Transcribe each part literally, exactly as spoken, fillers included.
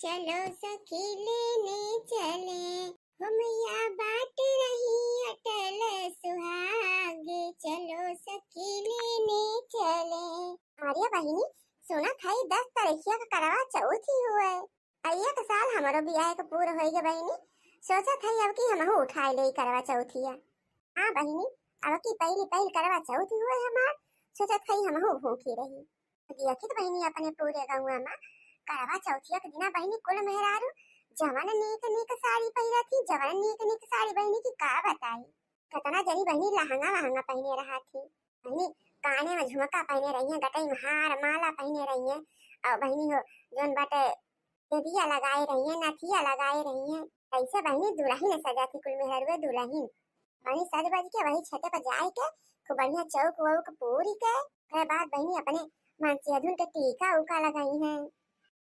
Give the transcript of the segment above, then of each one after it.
चलो सखी लेने चले, हो मैया बाट रही अटल सुहाग, चलो सखी लेने चले। अरे बहिनी, सुनत हई दस तारीखिया का करवा चौथ ही हुए। आ एक साल हमरो बियाह के पूर होई गे बहिनी, सोचत हई अब की हमहू उठाई लेई करवा चौथिया। हाँ बहिनी, अब की पहली पहल करवा चौथ हुए हमार, सोचत हई हमहू भूखी रही। देखित बहिनी अपने पूरे गौवा में करवा चौथिया के दिना बहिनी कुल मेहरारू जवन नीक नीक साड़ी पहिरत ही, जवन नीक नीक साड़ी बहिनी की का बताई। कितना जनी बहिनी लहंगा वहंगा पहने रहा थी, बहिनी काने में झुमका पहने रही है, गटई में हार माला पहने रही है, और बहिनी हो जौन बाटे बेदिया लगाए रही है, नथिया लगाए रही है, ऐसे बहिनी दुलहिन सजा थी कुल मेहरुए दुलहिन। बहिनी सज बज के वही छते पर जाए के खूब बढ़िया चौक वौक पूरी के, ओकरे बाद बहिनी अपने मनसेधुन के टीका उका लगाई है,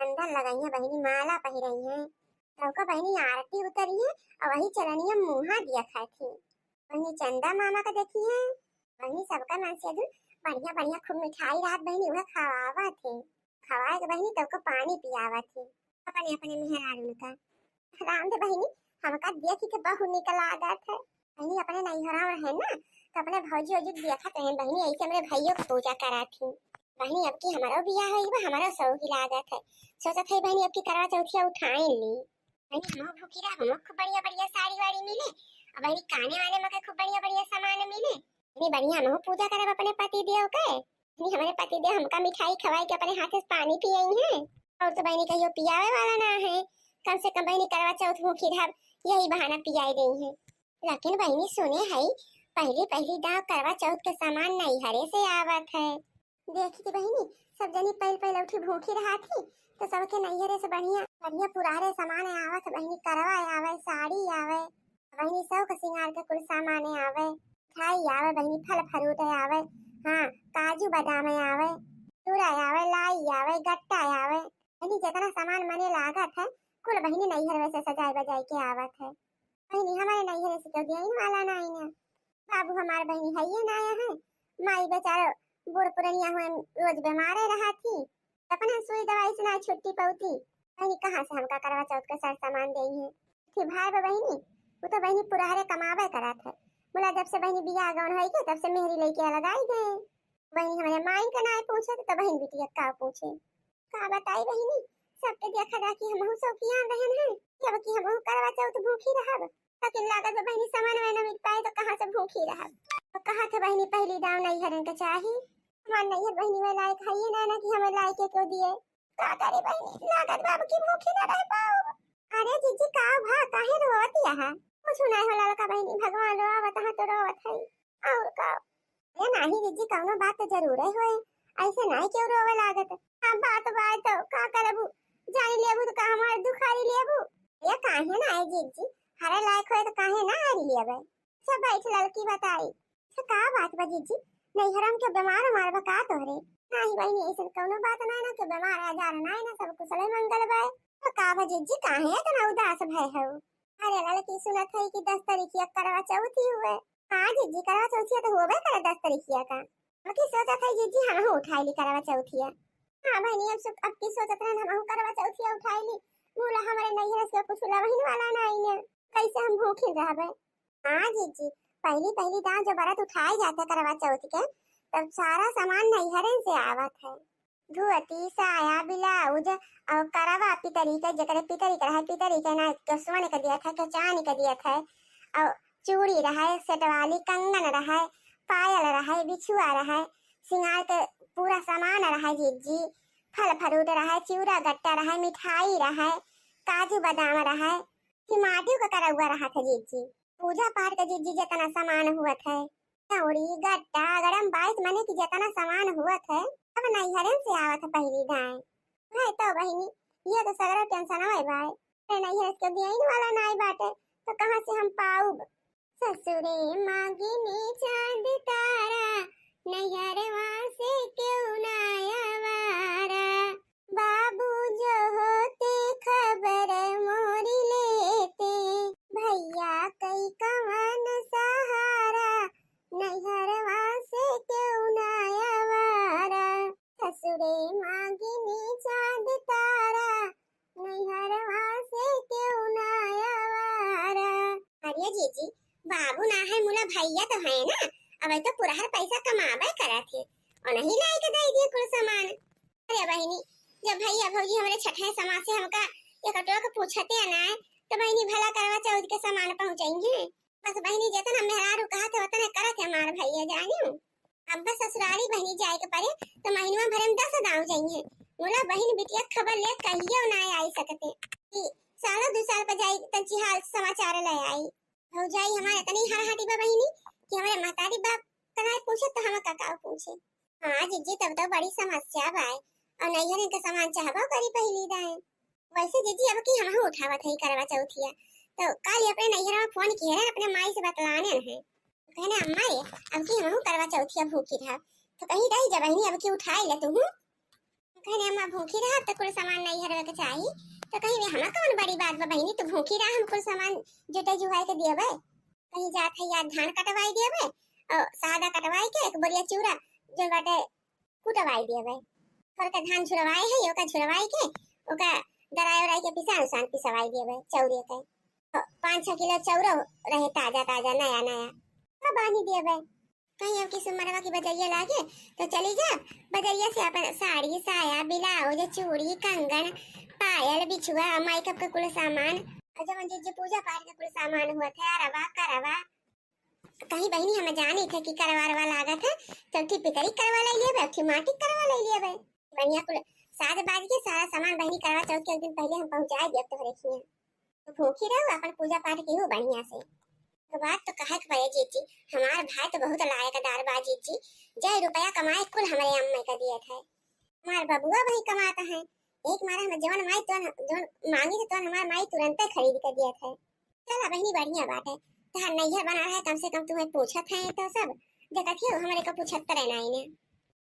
चंदन लगाई है बहिनी, माला पहिराई है, सबका बहिनी आरती उतरी है और वही चलनिया मुहा दिया खाए थी। बहिनी चंदा मामा का देखी है, बहिनी सबका मनसेधुन बढ़िया बढ़िया खूब मिठाई रहत बहिनी उहे खवावा थे, खवाए के बहिनी तब को पानी पियावा थे अपने अपने मेहरारून का। राम दे बहिनी, हमका देखी के बहुत निक लागत है। बहिनी अपने नैहरा में है ना, तो अपने भौजी वौजी के देखत रहे बहिनी, ऐसे हमरे भैयो के पूजा करा थी। बहिनी अब की हमारो बियाह होई बा, हमारो सौगी लागत है। सोचत है बहिनी अब की करवा चौथिया उठाए ली। बहिनी हमहू भूखी रह, हमहू खूब बढ़िया बढ़िया साड़ी वाड़ी मिले, और बहिनी काने वाले में के खूब बढ़िया बढ़िया सामान मिले। बहिनी बढ़िया हमहू पूजा करब अपने पति देव के। बहिनी हमरे पति देव हमका मिठाई खवाई के अपने हाथे से पानी पियाई है, और तो बहिनी कहियो पियावे वाला ना है, कम से कम बहिनी करवा चौथ भूखी रहब, यही बहाना पियाई देई है। लेकिन बहिनी सुने है, पहली पहली दाव करवा चौथ के सामान नैहरे से आवत है। देखी थी बहिनी, सब जनी पहल पहल उठी भूखी रहा थी, तो सबके नैहरे से बढ़िया बढ़िया पुरारे सामान आवत है बहिनी, करवा आवे, साड़ी आवे, बहिनी सब के सिंगार के कुल सामान आवे, मिठाई आवे बहिनी, फल फ्रूट आवे, हाँ काजू बादाम आवे, चूड़ा आवे, लाई आवे, गट्टा आवे, बहिनी जितना सामान मने लागत है कुल बहिनी नैहर में से सजाए बजाए के आवत है। बहिनी हमरे नैहरे से केहू दियाइन वाला ना आइन। बाबू हमार बहिनी हइये ना है, माई बेचारो बूढ़ पुरनिया हुए रोज बीमारे रहा थी, अपने सुई दवाई से ना छुट्टी पौती, बहिनी कहाँ से हमका करवा चौथ के सर सामान देई है। थी भाई बा बहिनी, वो तो बहिनी पुरारे कमावे करत है, बोला जब से बहिनी बियाह गौन होई के तब से मेहरी लेके अलगाई गए। बहिनी हमरे माई का ना पूछे तो बहिन बिटिया का पूछे। का बताई बहिनी, सबके देखा देखी हमहू शौकियान रहन है, कि अब की हमहू करवा चौथ भूखी रहब। लेकिन लागत बा बहिनी सामान में न मिल पाए तो कहाँ से भूखी रहब। तो कहा थे बहिनी पहली दाव नैहरन के चाही, हमार नैहर बहिनी में लायक है ये ना, ना कि हमें लायक के क्यों दिए। का करे बहिनी, लागत बा अब की भूखी ना रह पाओ। अरे जीजी का भा काहे रोवत यहाँ? कुछ नहीं होला का बहिनी, भगवान रोवा बताहा तो रोवत है। और का? ए नाही जीजी, कौनो बात तो जरूरे होए, ऐसे नाही केहू रोवे लागत। हाँ, बात बाय तो का करबू, जानी लेबू तो का हमार दुखारी लेबू? ए काहे ना है जीजी, हरे लायक होए तो काहे ना हरी लेबे? सब बैठ ललकी बताई। तो का बात बा जीजी, नैहरम के बीमार उमार बा का तोहरे? नाही बहिनी, ऐसन कौनो बात ना है ना, के बीमार आजार ना है ना, सब कुशल है मंगल बा। तो का बा जीजी, काहे इतना उदास भय हो? अरे ललकी, सुनत है कि दस तारीखिया करवा चौथी हुए। हाँ जीजी, करवा चौथिया तो होबे करे दस तारीखिया का। बाकी सोचत है जीजी, हमहू उठाई ली करवा चौथिया। हाँ बहिनी, अब सो-, अब की सोचत रहन, हमहू करवा चौथिया उठाई ली। बोला हमरे नैहर से कुछ लवहिन वाला ना आईने, कैसे हम भूखिन रहबे? हाँ जीजी, पहली पहली दांव जो बरत उठाए जाते करवा चौथ के, तब सारा सामान नैहरे से आवत है। धोती, साया, ब्लाउज और करवा पितरी के, जेकरे पितरी के रहे, पितरी के ना, के सोने के दिया था, के चांदी के दिया था, और चूड़ी रहे, सेट वाली कंगन रहे, पायल रहे, बिछुआ रहे, सिंगार के पूरा सामान रहे जीजी, फल फ्रूट रहे, चिउरा गट्टा रहे, मिठाई रहे, काजू बादाम रहे, कि माटी का करौआ रहा था जीजी। पूजा पाठ का जीजी जितना सामान हुआ था, चौड़ी, गट्टा, गरम बाइस मने कि जितना सामान हुआ था, सब नैहरन से आवत है पहली दाएं। है तो बहिनी, ये तो सगरो टेंशन है भाई। अरे नैहर से दियाइन वाला नाई बाटे, तो कहाँ से हम पाउब? ससुरे मांगिनी चांद तारा, नैहरवा से क्यों ना आवारा। बाबू जो होते खबर मोरी लेते, भैया कई कवन सहारा, नैहरवा से क्यों ना आवारा। ससुरे मांगिनी चांद तारा, नैहर जीजी, बाबू ना है, मुला भैया तो है ना, अब तो पुरहर पैसा कमाबे करत है, और नहीं लाई के दे दिए कुल सामान। अरे बहिनी, जब भैया भौजी हमरे छठे समाज से हमका एक टोक पूछते ना, तो बहिनी भला करवा चौथ के सामान पहुँचाई है। बस बहिनी, जितना मेहरारू कहत है, उतने करत है हमार भैया, जानियो। अब बस ससुरारी बहिनी जाए के पड़े, तो महीनवा भरे में दस दाँव जाई है। मुला बहिन बिटिया खबर ले कहियो ना आई सकते, कि सालों दो साल पर जाई, तंची हाल समाचार ले आई। भौजाई हमारे इतनी हरहाटी बा बहिनी, कि हमारे महतारी बाप का नाई पूछे, तो हम का का पूछे। हाँ जीजी, तब तो बड़ी समस्या बा। और नैहर इनका सामान चाहबो करी पहली दाए। वैसे जीजी, अब की हमहू उठावत है करवा चौथिया, तो कल अपने नैहर में फोन किए रहे, अपने माई से बतलाने हैं। कहने, "अम्मा रे, अब की हमहू करवा चौथिया भूखी रहा।" तो कहीं, "दाई जब बहिनी, अब की उठाई ले तू।" कहने, "अम्मा भूखी रहा, तो कुल सामान नैहर के चाही।" तो कहीं, "वे हमा कौन बड़ी बात बा बहिनी, तू भूखी रहा, हम कुल सामान जुटे जुहाई के दियबे।" कहीं जात है यार, धान कटवाई दियबे, और सादा कटवाई के एक बोरिया चूरा, जो बाटे कुटवाई दिए बे। थोड़ के धान झुरवाए है, ओका झुरवाई के, ओका दराई उराई के पिसान उसान पिसवाई दिए बे, चौरे के। तो पाँच छह किलो चौरो रहे, ताजा ताजा, नया नया, तो बांधी दिए बे। कहीं अब की सुमरवा की बजरिया लागे, तो चली जा बजरिया से अपन साड़ी, साया, ब्लाउज, चूड़ी, कंगन, पायल, बिछुआ, मेकअप के कुल सामान, और जवन जे, जे पूजा पाठ के कुल सामान हुआ थे, अरवा, करवा, कहीं बहिनी हम जानी थे कि करवा अरवा लागत है, तो एक ठी पितरी करवा ले लिया बे, एक ठी माटी करवा ले लिया बे। बढ़िया कुल साज बाज के सारा सामान बहिनी करवा चौथ के एक दिन पहले हम पहुँचाए दिया तोहरे खिया। तो भूखी रहो, अपन पूजा पाठ की हो बढ़िया से। तो बात तो कहे के पड़े जीजी, हमार भाई तो बहुत लायकदार बा जीजी, जय रुपया कमाए कुल हमरे अम्मा का दिए थे। हमार बबुआ भाई कमाता है, एक मारे हम जवन माई तवन, जवन मांगी तो तवन हमार माई तुरंते खरीद के दिए थे। चला बहिनी, बढ़िया बात है, तहार नैहर बना रहे, कम से कम तुम्हें पूछत है तो सब, देखत ही हमरे को पूछत करे ना इन्हें।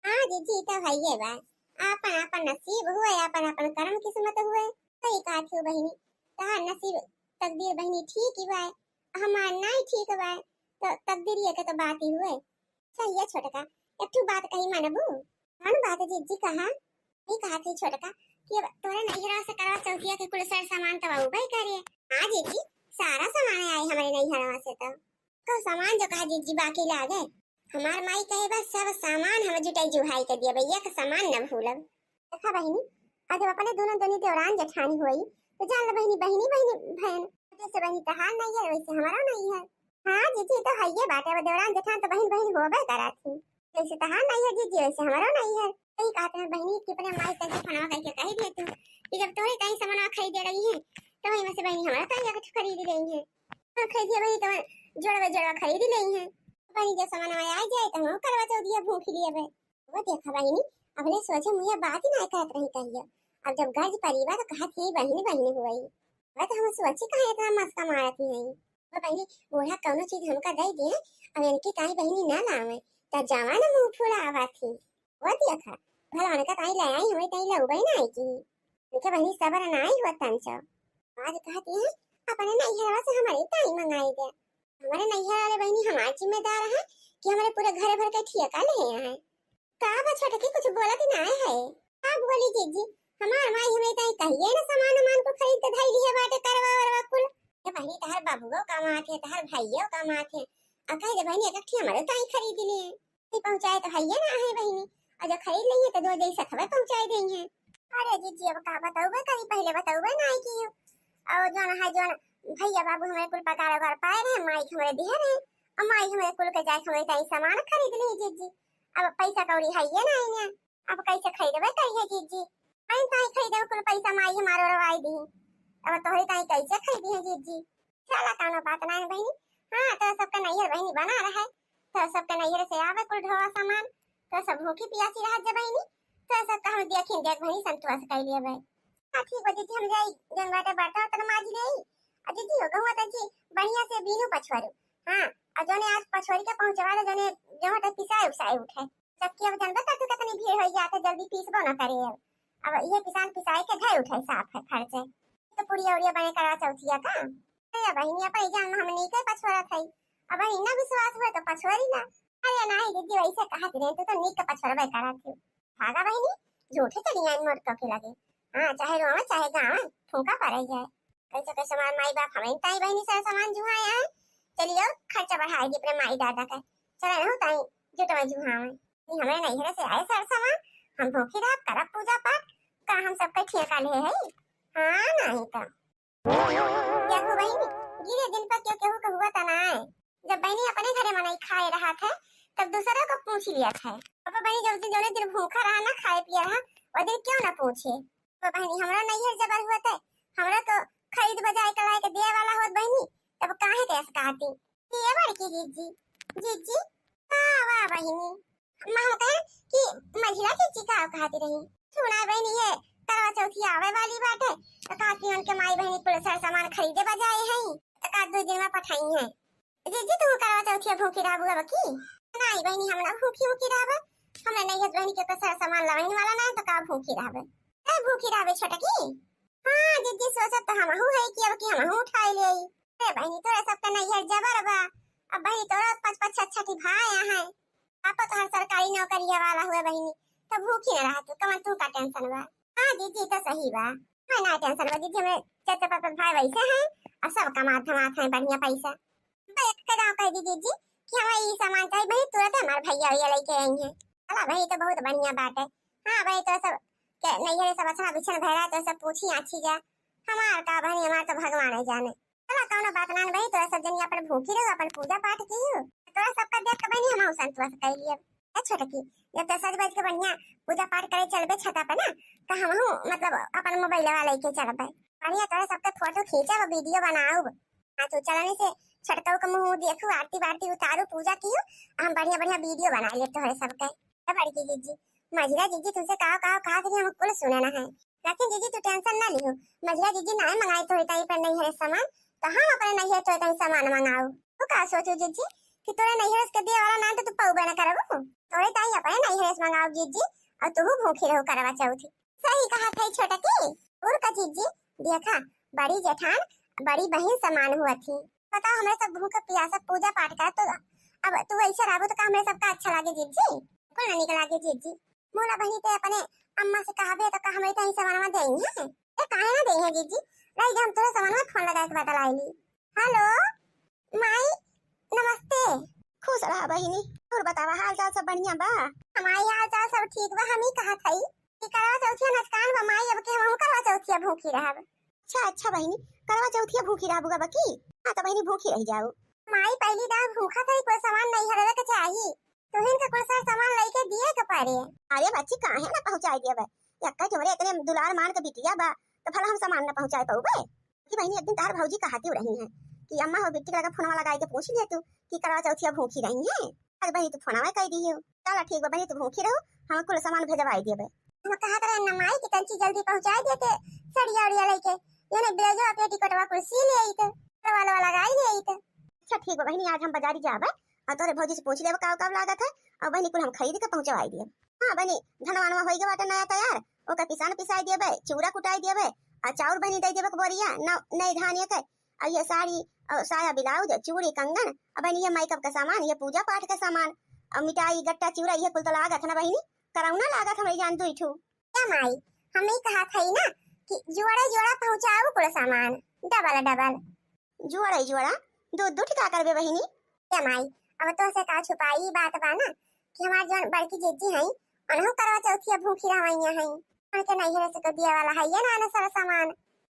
हाँ जीजी, तो है ये बात, आपन आपन नसीब हुए, आपन आपन करम किस्मत हुए। सही कहत हो बहिनी, तहार नसीब तकदीर बहिनी ठीक ही बाय, हमार नाई ठीक बाय, तो तकदीर ये के तो बात ही हुए। सही है छोटका, एक ठू बात कही मानबू? कौन बात जीजी, कहा? ये कहा थी छोटका कि अब तोरे नैहरा से करवा चौथिया के कुल सर सामान तो अउबे करे। हाँ जीजी, सारा सामान आए हमारे नैहरा से तो। तो सामान जो कहा जीजी बाकी लागे, हमार माई कहे बस सब सामान हम जुटाई जुहाई के दिए भैया, एक सामान न भूलब। देखा बहिनी, आज जब अपने दोनों दोनों देवरान जेठानी हुई, तो जान लो बहिनी, बहिनी बहिनी बहन, जैसे बहिनी तहार नहीं है वैसे हमारा नहीं है। हाँ जीजी, तो है ये बात है, अब देवरान जेठान तो बहिन बहिन होबे करा थी, जैसे तहार नहीं है जीजी वैसे हमारा नहीं है। यही कहते हैं बहिनी कि अपने माई से फोनवा करके कह दे तू कि जब तोहरे ताई सामान खरीदे रही है, तो वही में से बहिनी हमारा ताई एक ठो खरीद रही है। हाँ, खरीदिए बहिनी, तो जोड़वा जोड़वा खरीद ले हैं। बहिनी जब सामान आ जाए तो हम करवा चौथिया भूखी लिए बे। वो देखा बहिनी, अबले सोचे मुझे बात ही ना करत रही कहिए। अब जब गर्ज परिवार कहा थी बहिनी बहिनी हुई, वह तो हम सोची कहाँ इतना मस्का मारत ही नहीं। वो बहिनी, बूढ़ा कौनो चीज हमका दे दिए, अब इनकी ताई बहिनी ना लावे, तो जवान मुंह फुलावा थी। वो देखा, भला उनका ताई ले आई, हमारी ताई लउबे ना आई की। उनके बहिनी सबर ना आई हुआ तन से। आज कहती है, अपने नैहरवा से हमारी ताई मंगाई दे। हमारे नैहर वाले बहिनी हमार जिम्मेदार है कि हमारे पूरे घर भर के ठेका ले हैं। का बा छोटकी, कुछ बोलत ना है? का बोली जीजी, हमार माई हमें ताई कहिए ना सामान उमान को खरीद के धई लिहे बाटे करवा वरवा कुल। ये बहिनी तहर बबुओ कमात है, तहर भाइयों कमात है। आ कह दे बहिनी एक ठे हमारे ताई खरीद लिए। नहीं पहुँचाए तो हइये ना है बहिनी। और जो खरीद लेंगे तो दो जैसे खबर पहुँचाए देंगे। अरे जीजी अब का बताऊबे करी, पहले बताऊबे ना आई की। और जौन है जौन भैया बाबू हमारे कुल पगार वगार पाए रहे, माई के हमारे दिए रहे। और माई हमारे कुल के जाए हमारे ताई सामान खरीद ली जीजी। अब पैसा कौड़ी हइये ना आई ना। अब कैसे खरीदबे करिए जीजी? आई ताई खरीदे कुल पैसा माई हमारो रवाई दी। अब तोहरी ताई कैसे खरीदी है जीजी? चला कौनो बात ना है बहिनी। हाँ, तो सबके नैहर बहिनी बना रहे, तो सबके नैहर से आवे कुल ढोवा सामान, तो सब भूखी पियासी रहत जब बहिनी, तो सबका हम देखिन देख बहिनी संतोष कर लिए बे। हाँ ठीक बा जीजी, हम जाई जौन बाटे बर्तन उर्तन माज ले। आ जीजी हो कहूँ तो जी बढ़िया से बीनू पछवारू। हाँ, और जौने आज पछवारी के पहुँचवा दे, जौने जहाँ तक पिसाए उसाए उठे। जबकि अब जानबे कर तू कितनी भीड़ हो जाते, जल्दी पीसबो ना करे। अब अब ये पिसान पिसाए के धर उठे साफ है खर्चे। तो पुड़िया उड़िया बने करा चौथिया का। अरे बहिनी, अपन जान में हम नहीं के पछवारा था। अब इन्ना विश्वास हुए तो पछवारी ना। अरे नहीं दीदी, वैसे कहा रहे तो, तो नीक के पछवारबे करा थी। भागा बहिनी, झूठे चली आई मोर के लगे। हाँ, चाहे रोवे चाहे गावे, फूंका पड़े जाए। कैसे कैसे हमारे माई बाप हमें ताई बहिनी से सामान जुहाए आए, चलियो, खर्चा बढ़ाएगी अपने माई दादा का। चला ना ताई, जुटवा जुहावे। ई हमरे नैहरे से आए सरसवा, हम भूखी रहब, करब पूजा पाठ, का हम सबका ठेका ले है? हाँ, नहीं तो। क्या हो बहिनी, गिरे दिन पर क्यों केहू के हुआ तना है? जब बहिनी अपने घरे मनई खाए रहत है, तब दूसरा को पूछ लिया था। पापा बहिनी जब दिन, जौने दिन भूखा रहा ना, खाए पिए रहा, वो दिन क्यों ना पूछे? तो बहिनी, हमरा नैहर जबर हुआ थे, हमरा तो खरीद बजाए के लाए के दिए वाला होत बहिनी, तब काहे के ऐसे कहती? ये बड़की जीजी, जीजी, वाह, वाह बहिनी। अम्मा हम कहे कि मझिला जीजी का कहती रही। सुना बहिनी, ये करवा चौथी आवे वाली बाटे, तो कहती उनके माई बहिनी कुल सर सामान खरीदे बजाए हैं, तो का दो दिन में पठाई हैं। जीजी, तू करवा चौथिया भूखी रहबू अब की? नहीं बहिनी, हम ना भूखी, भूखी रहबे। हमरे नैहर बहिनी के तो सर सामान लावही वाला ना, तो का भूखी रहबे? ए, भूखी रहबे छोटकी? हाँ जीजी, सोचत तो हमहू है कि अब की हमहू उठाई ले आई। अरे बहिनी, तोरे सबके नैहर जबर बा। अब बहिनी, तोरा पाँच पाँच छह छह ठी भाई हैं। पापा तो हर सरकारी नौकरिया वाला हुए बहिनी, तो भूखी न रहा तू, कमन तू का टेंशन बा? हाँ जीजी, तो सही बा। मैं ना टेंशन बा जीजी, हमरे चाचा पापा भाई वैसे हैं, और सब कमात धमात हैं बढ़िया पैसा। तो एक के दाव कह दी जीजी कि हमें ई सामान चाहिए बहिनी, तुरंत हमारे भैया भैया लेके आई हैं। चला बहिनी, तो बहुत बढ़िया बात है। हाँ बहिनी, तो सब के नैहरे सब अच्छा बिछन भैरा, तो सब पूछी आछी जा। हमार का बहिनी, हमार तो भगवान है जाने। चला, कौनो बात ना बहिनी, तोरा सब जनी अपन भूखी रहो, अपन पूजा पाठ कियो। तोरा सबका देख के बहिनी, हम संतोष कर लिए। ए छोटकी, जब तो सज बज के बढ़िया पूजा पाठ करे चलबे छता पे ना, तो हमहू मतलब अपन मोबाइलवा लेके चलबे। बढ़िया तोरा सबके फोटो खींचब, वीडियो बनाउब। हाँ, तू चलने से छोटकऊ के मुँह देखू, आरती वारती उतारू, पूजा कियो, हम बढ़िया बढ़िया वीडियो बना ले तोहरे सबके। ए बड़की जीजी, मझिला जीजी तुमसे काव काव कहा थी, हम कुल सुने ना है। लेकिन जीजी तू टेंशन ना लियो, मझिला जीजी ना मंगाई तोहरे ताई पर नैहरे सामान, तो हम अपने नैहर तोहरे ताई सामान मंगाऊ। तू का सोचू जीजी कि तोरे नैहर के दिए वाला ना तो तू पौबे ना करबू, तोहरे ताई अपने नैहर से मंगाऊ जीजी, और तू भूखी रहो करवा चौथी। सही कहा थई छोटकी। और का जीजी, देखा, बड़ी जेठान, बड़ी बहिन समान हुआ थी। बताओ, हमरे सब भूख पियास पूजा पाठ कर, तो अब तू ऐसे रहबू तो का हमरे सबका अच्छा लागे जीजी? बिल्कुल ना निक लागे जीजी। मोला बहिनी ते अपने अम्मा से कहबे तो का हमरे ताई सामानवा देई है? ए, काहे ना देई है जीजी? रही हम तोरे सामानवा फोन लगा के बतलाई ली। हेलो माई, नमस्ते। खुश रहा बहिनी। और बतावा, हाल चाल सब बढ़िया बा? हमारी हाल चाल सब ठीक बा। हम ही कहा थई कि करवा चौथिया नचकान बा माई, अब के हम करवा चौथिया भूखी रहब। अच्छा अच्छा बहिनी, करवा चौथिया भूखी रहबू अब की? हाँ तो बहिनी भूखी रह जाऊ। माई पहली दाव भूखा थई, कोई सामान नहीं हरवे के चाही, तुहिन के कुल सर सामान लेके दिए के पड़े। अरे बच्ची, काहे ना पहुँचाई देबे? यक्का तुम्हरे इतने दुलार मान के बिटिया बा, तो भला हम सामान ना पहुँचाए पउबे? कि बहिनी, एक दिन तहार भौजी कहती रही है कि अम्मा हो बिट्टी के लगा फोनवा लगाई के पूछ लिए तू कि करवा चौथिया भूखी रही है। आज बहिनी तू फोनवा कह दी हो। चला ठीक बा बहिनी, तू भूखी रहो, हम कुल सामान भेजवाई देबे। हम कहत रहे न माई कि तंची जल्दी पहुँचाई देते, सड़िया उड़िया लेके, ये ने ब्लाउजवा पेटीकोटवा कुल सी ले आई थे, करवा लवा लगाई ले आई थे। अच्छा ठीक बा बहिनी, आज हम बाजारी जाबे और तोरे भौजी से पूछ लेबे का का लागत है, और बहिनी कुल हम खरीद के पहुँचवाई देब। हाँ बहिनी, धनवानवा होई गए बाटे नया तैयार, ओकर पिसान पिसाई देबे, चिउरा कुटाई देबे, आ चाउर बहिनी दे देबे के बोरिया, नौ, नए धान के, आ ये साड़ी, और साया ब्लाउज, चूड़ी कंगन, आ बहिनी ये मेकअप के सामान, ये पूजा पाठ के सामान, और मिठाई, गट्टा, चिउरा, ये कुल तो लागत है ना बहिनी, करौना लागत हमरे जान दुई ठू। ए माई, हम ई कहत हई ना कि जोड़े जोड़ा पहुँचाऊ कुल सामान, डबल डबल। जोड़े जोड़ा? दू दू ठिका करबे बहिनी? ए माई, अब तोहसे का छुपाई, ई बात बा ना कि हमार जौन बड़की जीजी हई, उनहु करवा चौथिया भूखी रहवैया हई। उनके नैहर से तो दिए वाला हइये ना, ना सर सामान।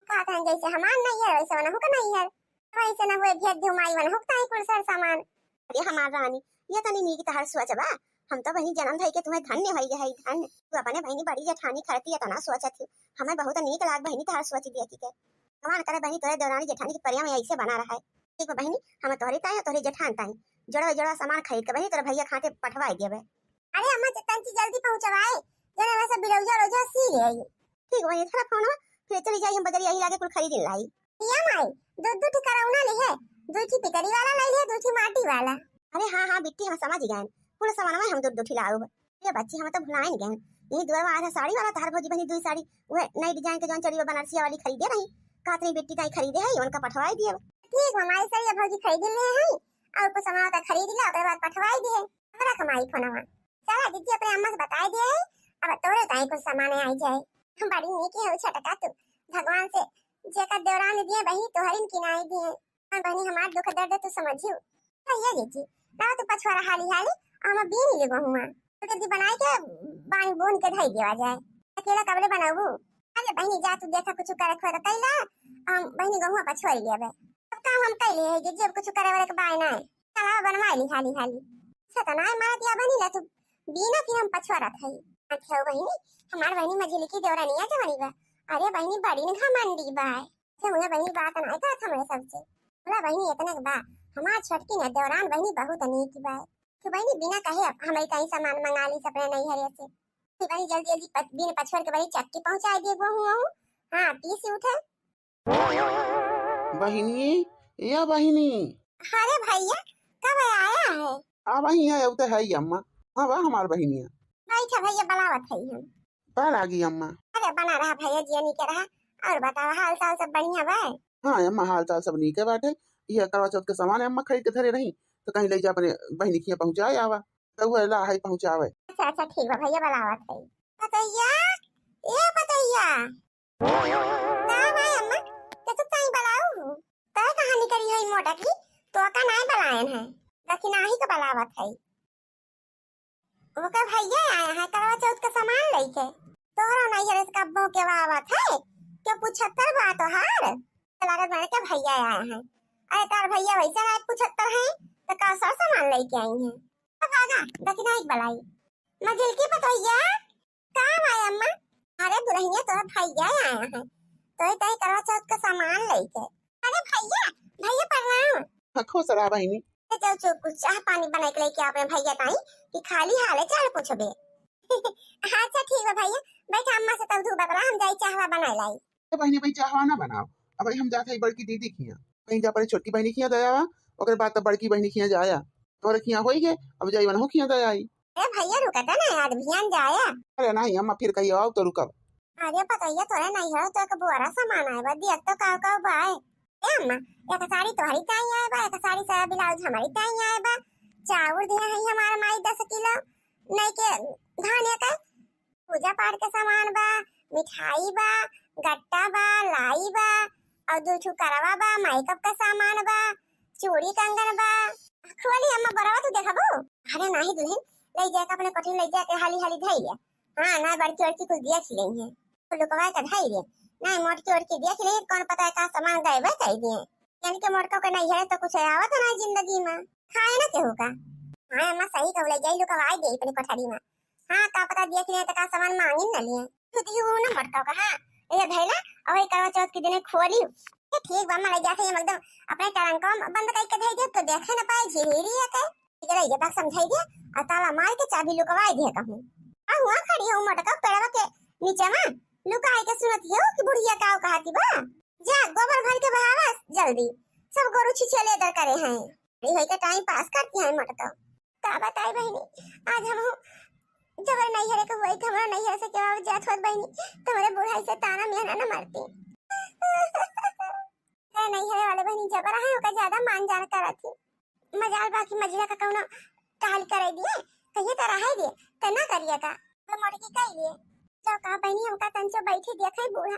कहत हन जैसे हमार नैहर, वैसे उनहु के नैहर। वैसे ना हुए भेज दियो माई, उनहु के ताई कुल सर सामान। अरे हमार रानी, ये तनी नीक तहार सोच बा। हम तो बहिनी जन्म धई के तुम्हें धन्य होई गए हई, धन्य। तू अपने बहिनी बड़ी जेठानी खातिर इतना सोचत ही। हमें बहुत नीक लाग बहिनी तहार सोच देखी के। भगवान करे बहिनी तोरे देवरानी जेठानी के प्रेम ऐसे बना रहे। ठीक बा बहिनी, हम तोहरी ताई, तोहरी जेठान ताई जोड़वा जोड़वा सामान खरीद के बहिनी तोरे भैया खाते पठवाई देबे। अरे अम्मा, ज-, तंची जल्दी पहुँचवाए, जने वैसे ब्लाउजा रोजा सी ले आई। ठीक बहिनी, थोड़ा फोन फिर चली जाई, हम बजरिया ही लागे कुल खरीद लाई। या माई, दू दू ठी करौना ली है, दू ठी पितरी वाला ले लिया, दू ठी माटी वाला। अरे हाँ हाँ बिट्टी, हम समझ गए, कुल सामानवा हम दू दू ठी लाउब। ये बच्ची, हम तो भुलाइन गए। यही दुआर में आधा साड़ी वाला तहार भौजी बनी दुई साड़ी, वह नई डिजाइन के जौन चली बा बनारसिया वाली खरीदे रही, कहत रही बिट्टी ताई खरीदे है, उनका पठवाई दिए। ठीक बा माई, सही है भौजी, खरीद ले है और कुछ सामान का खरीद ले, ओकरे बाद पठवाई दिए। हमरा कमाई फोनवा। चला दीदी, अपने अम्मा से बताई दिए है, अब तोरे ताई कुछ सामान आई जाए। बड़ी नीक है छोटका तू, भगवान से जेकर देवरान दिए वही तोहरिन किनाई दिए। हाँ बहिनी, हमार दुख दर्द तू समझियो। भैया जीजी, लाओ तू पछवारा हाली हाली, हम बीन लेबो हुआ। तो जल्दी बनाई के बानी बून के धई देवा जाए। अकेला कबले बनाबू? अरे बहिनी, जा तू देखा कुछ करे खोद कैला, हम बहिनी गहुआ पछोरी लेबे। अब काम हम कैले है जीजी, अब कुछ करे वाले के बाय ना है। चला बनवाई ली हाली हाली। अच्छा तो ना है मारत या बहिनी, ला तू बीना फिर हम पछवारा थई। अच्छा बहिनी, हमार बहिनी मझिलकी देवरानिया जवानी बा। अरे बहिनी, बड़ी न घमंडी बा। अच्छा मुझे बहिनी बात ना करत हमरे सबसे। बोला बहिनी इतने के बा, हमार छोटकी ना देवरान बहिनी बहुत नीक बा। तो बहिनी बिना कहे अब हमरे ताई सामान मंगा ली अपने नैहरे से। तो बहिनी जल्दी जल्दी प-, बीन पछोर के बहिनी चक्की पहुँचा दिए गो हूँ। हाँ, पीस उठे। बहिनी, या बहिनी। अरे भैया, कब आया है? आ बहिनी, आया तो है ही अम्मा। हाँ बा हमार बहिनिया। बैठा भैया, बुलावत है हम। बा लागी अम्मा। अरे बना रहा भैया, जिया नीके रहा। और बताओ, हाल चाल सब बढ़िया बा? हाँ अम्मा, हाल चाल सब नीके बाटे। ये करवा चौथ के सामान अम्मा खरीद के धरे रही, तो कहीं ले जा अपने बहिनी खिया पहुँचाए आवा। तो वो ला है पहुँचावे। अच्छा अच्छा, ठीक बा भैया, बुलावत है। पतैया, ए पतैया। का भाई अम्मा, के तू ताई बुलाऊ? तय कहानी करी है मोटा की, तो का नाय बुलायन है, दखिनाही के बुलावत है। ओकर भैया आया है करवा चौथ के सामान लेके। तोहरा नैहर से कब्बो के आवत है, के पुछत्तर बा तोहार? लागत माने के भैया आया है। अरे तार भैया वैसे ना पुछत्तर है, तो का सर सामान लेके आई है? तो भागा, दखिनाही के बुलाई। मझिलकी पतोहिया, का भाई अम्मा? अरे दुल्हनिया तोहर भैया आया है, तोहे तय करवा चौथ के सामान लेके। अरे भैया, भैया प्रणाम। हाँ, खुश रहा बहिनी। ले जाओ चुप, कुछ चाह पानी बनाई के लेके आओ अपने भैया ताई कि खाली हाले चाल पूछबे। अच्छा ठीक बा भैया, बैठा अम्मा से तब धूप बतला, हम जाई चाहवा बनाए लाई। ए बहिनी, भाई चाहवा ना बनाओ, अब हम जात है बड़की दीदी खिया, कहीं जा अपने छोटकी बहिनी खिया दयावा, ओकर बाद तब बड़की बहिनी खिया जाया, तोरे खिया होई गे, अब जाई वनहु खिया दयाई। ए भैया रुका था ना यार, भियान जाया। अरे नहीं अम्मा, फिर कहियो आओ तो रुकब। अरे पतैया, तोरे नैहर तो एक बोरा सामान आए बा, देख तो काव काव बा। ए अम्मा, एक साड़ी तोहरी ताई आए बा, एक साड़ी साया ब्लाउज हमारी ताई आए बा, चाउर दिया है हमार माई दस किलो, नहीं के धान एक है, पूजा पाठ के सामान बा, मिठाई बा, गट्टा बा, लाई बा, और दू ठू करवा बा, मेकअप का सामान बा, चूड़ी कंगन बा। खोली अम्मा बोरवा तू देखबू? अरे नाही दुल्हन, ले जाके अपने कोठरी ले जाके हाली हाली धई ले। हाँ ना, बड़की बड़की कुछ दिया खिलई है, तो लुकवा के धई ले। नहीं मोटकी ओटकी दिया खिलई, कौन पता है का सामान गायबे कर दिए। यानी कि मोटका के नहीं है तो कुछ आवत ना जिंदगी में, खाए ना केहू का। हाँ अम्मा सही कहू, ले जाई लुकवाई दे अपनी कोठरी में। हाँ, का पता दिया कि नहीं तो का सामान मांगिन न लिए। खुद ही हूँ ना मोटका का, हाँ। ये धैला, और ये करवा चौथ के दिन खोली। ये ठीक बा, अम्मा ले जाते हैं एकदम अपने टरंका में बंद करके धई दे, तो देखे न पाए, झिरी है के। इधर ये बात समझाई दे, और ताला मार के चाबी लुकवाई दे कहूँ। आ हुआ खड़ी हो मोटका पेड़वा के नीचे में, लुकाई के सुनत हो कि बुढ़िया का कहती बा। जा, गोबर भर के बहावा जल्दी, सब गोरू छिछिया लेदर करे हैं। ई होई के टाइम पास करती हैं मोटका। का बताई बहिनी, आज हम जबर नैहरे के हुई, हमरा नैहर से केवा जात होत बहिनी, तुम्हारे बुढ़ाई से ताना मेहना न मरती। ए नैहरे वाले बहिनी जबर है, ओका ज्यादा मान जान करत ही। मजाल बाकी मझिला का कौनो टहल करे दिए, कहिए तो रहे दिए, तो ना करिए का, तो मोटकी कह लिए। तो का बहिनी हमका तंचो बैठी देखे बूढ़ा,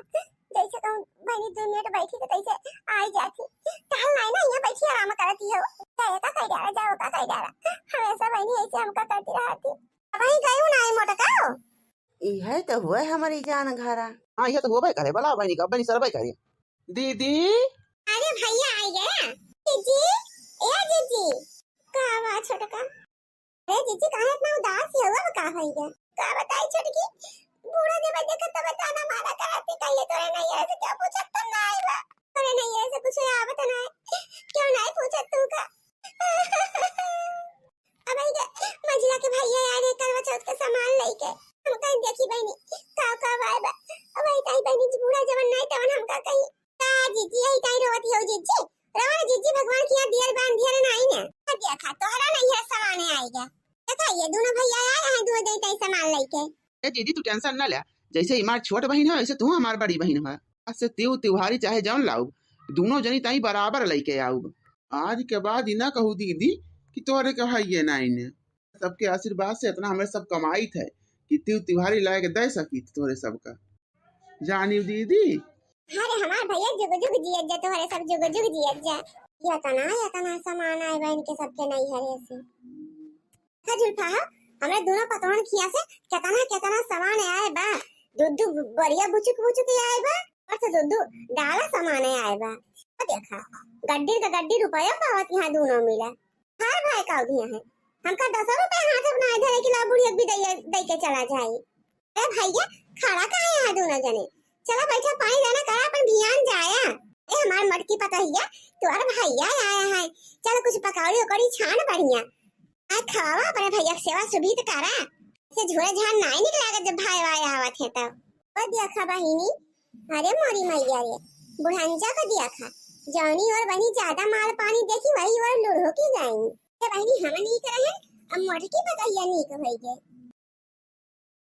जैसे कहूँ बहिनी दो मिनट बैठी तो तैसे आई जाती। टहल नहीं ना, यहाँ बैठी आराम करती हो। जाए का कह डाला, जाओ का कह डाला, हमेशा बहिनी ऐसे हमका करती रहती। अब ही गई ना आई मोटका। इहे तो हुए हमारी जान घरा। हाँ, इहे तो हुए करे, बुलाओ बहिनी का, बहिनी सरबे करे। दीदी। अरे भैया आ गया। जीजी, ए जीजी। का बा छोटका? अरे जीजी, काहे इतना उदास ही हुआ, का होई गया? का बताई छोटकी, बूढ़ा जब देखत तब ताना मारा करती, कहिए तोरे नैहर से क्यों पूछत तो ना आई बा? तोरे नैहर से कुछ आवत ना है, क्यों नहीं पूछत तू का? अब आई गे, मझिला के भैया आए रहे करवा चौथ के सामान लेके। हम कहीं देखी बहिनी, का का आए बा। अब आई ताई बहिनी जी, बूढ़ा जवन नहीं तवन हमका कहीं। का जीजी, आई ताई रोवत हो जीजी? रोवा जीजी, भगवान किया दियल बान दियल नहीं ने। अब देखा, तोहरा नहीं है सामान आए गे। देखा, ये दोनों भैया आए हैं, दोनों दे ताई सामान लेके। ए जीजी, तू टेंशन ना ले, जैसे हमार छोट बहिन है, वैसे तू हमार बड़ी बहिन है। आज से तीव तिवहारी चाहे जौन लाउब, दोनों जनी ताई बराबर लेके आउब। आज के बाद ई ना कहू दीदी कि तोहरे के हइये ना इने। सबके आशीर्वाद से इतना हमरे सब कमाइत है कि तीव तिवहारी लायक दे सकी तोहरे सबका। जानी दीदी। अरे हमार भैया जुग जुग जियत जा, तोहरे सब जुग जुग जियत जा। एतना एतना सामान आए बा इनके सबके नैहरे से। देखा जुल्फा, हमरे दुनो पतोहन खिया से केतना केतना सामान आए बा। दू दू बोरिया बुचुक बुचुक आए बा, और से दू दू डाला सामान आए बा। ओ देखा, गड्डी का गड्डी रुपया पावत यहाँ दुनो मिला। हर भाई का उधिया है, हमका दस रुपया हाथ अपना इधर है कि ला बुढ़िया भी दे, दे के चला जाए। ए भैया, खड़ा काहे यहाँ दुनो जने? चला बैठा, पानी दाना करा, अपन बिहान जाया। ए हमार मोटकी पतोहिया, तोहर भैया आया है, चल कुछ पकौड़ी उकौड़ी छान बढ़िया, आ खावा, अपने भैया के सेवा सुभित करा। से झोरे झान नाई निक लागत जब भाई वाई आवत है तब। ओ देखा बहिनी, अरे मोरी मैया रे, बुढ़ंजा को देखा, जौनी ओर बहिनी ज्यादा माल पानी देखी वही ओर लुढ़ो की गई। ए बहिनी, हम नीक रहे, अब मोटकी पतोहिया नीक होई गए।